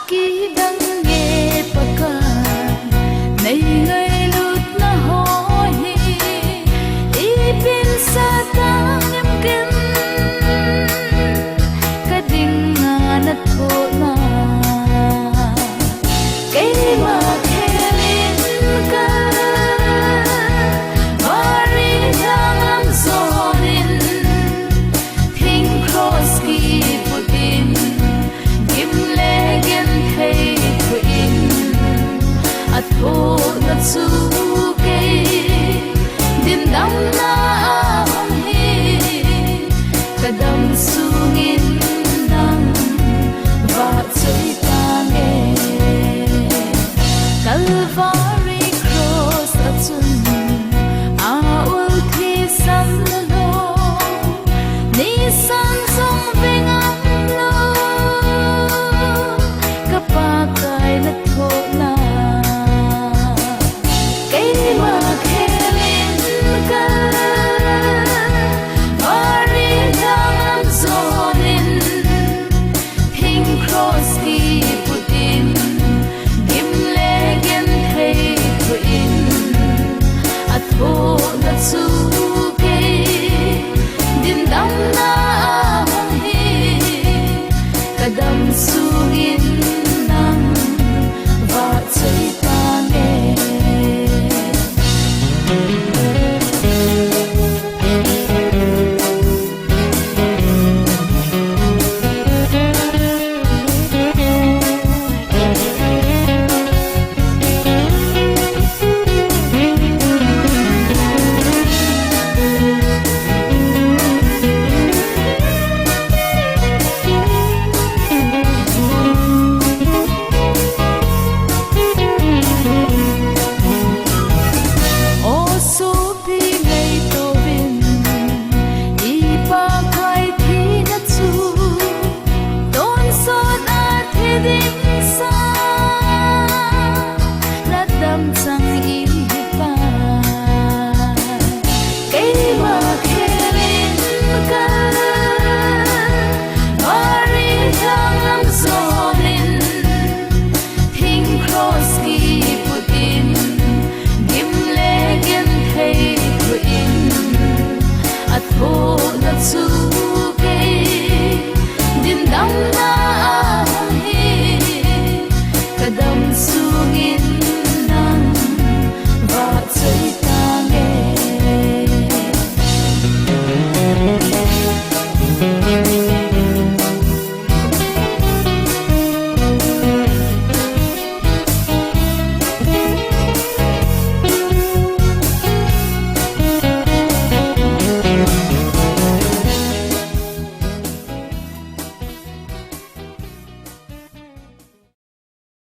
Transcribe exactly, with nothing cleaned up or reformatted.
Kidang nge Pakai, nei ngailutna ho hi, ipin sa tang em kem, ka dinga na thohna. Keima khelin ka vari dang lam zonin, thing cross kiputin, gim le genthei thuin, athohna chu kei din damna a hung hi, ka dam sungin nang vahchoi tange. Calvary cross a chun a ul thisan lou, nisan jong veng am lou, ka Pakai na thohna. Keima khelin ka vari dang lam zonin, thing cross kipu